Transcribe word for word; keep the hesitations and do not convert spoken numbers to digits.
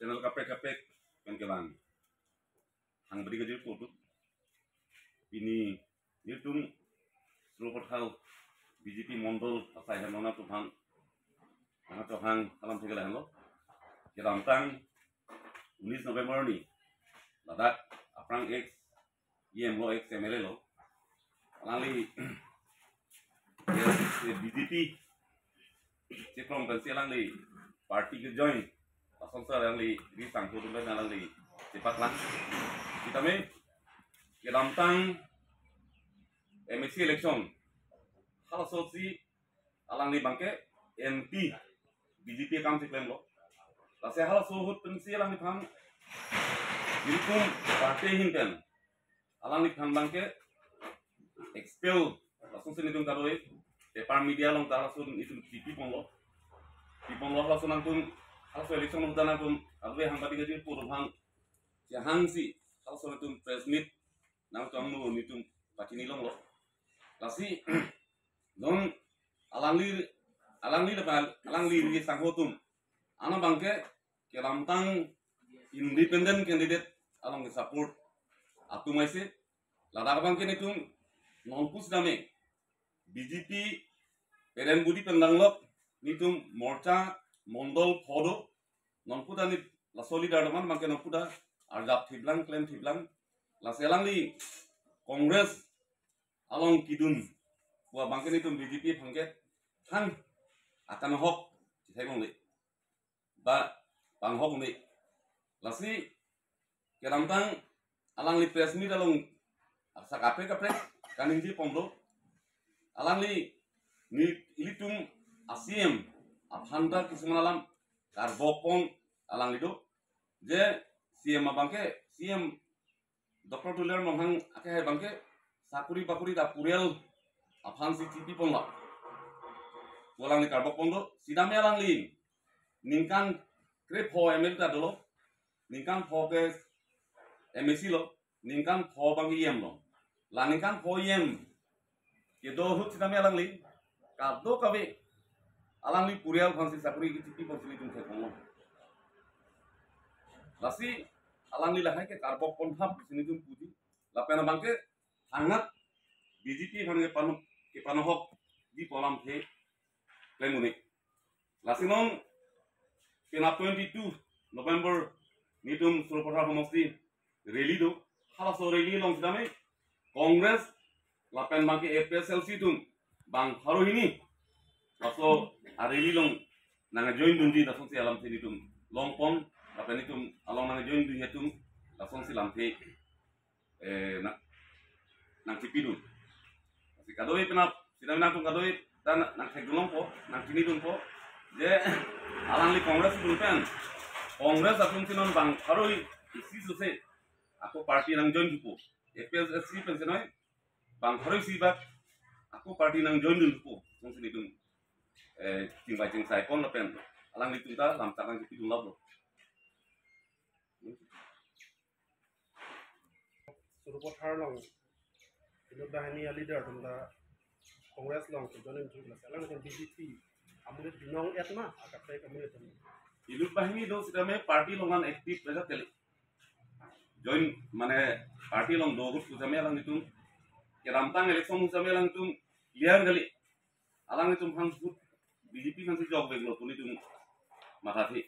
Channel kaprek kaprek pen kevang hang beri kejir tutu. Pini nelitum Sarupathar B J P Mondol asai henona tuphang, nangkachehang alam thekela henlo. Kedamtang unis November ni ladak aphrang ex E M lo, ex M L A lo. Alangli ya, ya B J P chekrong pensi alangli party kejoin. Lasonsi alangli ri sangpo tumben alangli chepaklang. Sitame kedamtang M A C election halaso si alangli abangke anti B J P akam si klemlo. Lasi halaso ahut pensi alangliphan nelitum party ahin pen alangliphan abangke expel, lasonsi nelitum kadoi paper media along ta halaso nelitum pipi ponlo. Piponlo halaso nangtum, halaso election ahut ta nangtum kadoi hang badi kejir tutu hang, ya hangsi halaso nelitum press meet nangtum nu nelitum pachini longlo. Lasi non alangli, alangli depan alangli ri sangho atum, ano abangke kedamtang independent candidate along support atum aisi, ladak abangke nelitum nonpu sitame B J P peren budi pen danglok nelitum morcha Mondol pho do, nonpu ta neli laso leader doman abangke nonpu ta arjap thiplang, klem thiplang. Lasi alangli Congress along kedun pu abangke nelitum B J P abangke thang akan ahok chithai longle ba panghok ne. Lasi kedamtang alangli press meet along asa kaprek kaprek kaningje ponlo. Alangli ne ilitum a C E M aphan ta kisuman alam karbok pon alangli do. Je C E M abangke, C E M Doctor Tuliram Ronghang akehai abangke sakuri bakuri ta purial aphan si chipi ponlo pu alangli karbok pon do. Sitame alangli ningkan krepho M L A ta dolo, ningkan pho ke M A C lo, ningkan pho abangke E M lo. La ningkan pho E M kedo ahut sitame alangli kadokave alangli purial aphan si sakuri kechipi ponsi nelitum theklonglo. Lasi alangli lahai ke karbok pon thap si nelitum puji. Lapen abangke thangnat B J P aphan kepano, kepanohok di pu alamthe klem un-e. Lasi non penap twenty-two November nelitum Sarupathar homosti rally do. Halaso rally along sitame Congress lapen abangke A P H L C atum bang pharo hini laso a rally along nangjoin dunji, lasonsi alamthe nelitum long pon, lapen nelitum along nangjoin dunji atum lasonsi lamthe eh, nang, nangchipi dun. Lasi kadoi penap, sitame nangtum kadoi ta nang, nangthek dun longpo, nangchini dunpo. Je alangli Congress dun pen, Congress atum si non bang pharo isi sose ako party nangjoin thupo. A P H L C pensi noi bang pharo isi bak ako party nangjoin dun thupo. Lasonsi nelitum eh, chingvai chingsai pon lapen alanglitum ta lamchak nangchipi dun lap lo. Sarupathar along inut banghini a leader atum ta Congress along kejoin thu, lasi alanglitum B J P amonit binong et ma, akaprek amonit atum? Inut banghini do sitame party along an active pejat kali. Join mane party along do ahut sitame alanglitum kedamtang election ahut sitame alanglitum clear kali. Alanglitum aphan ahut B J P aphan si jokveklo pu nelitum mathathe.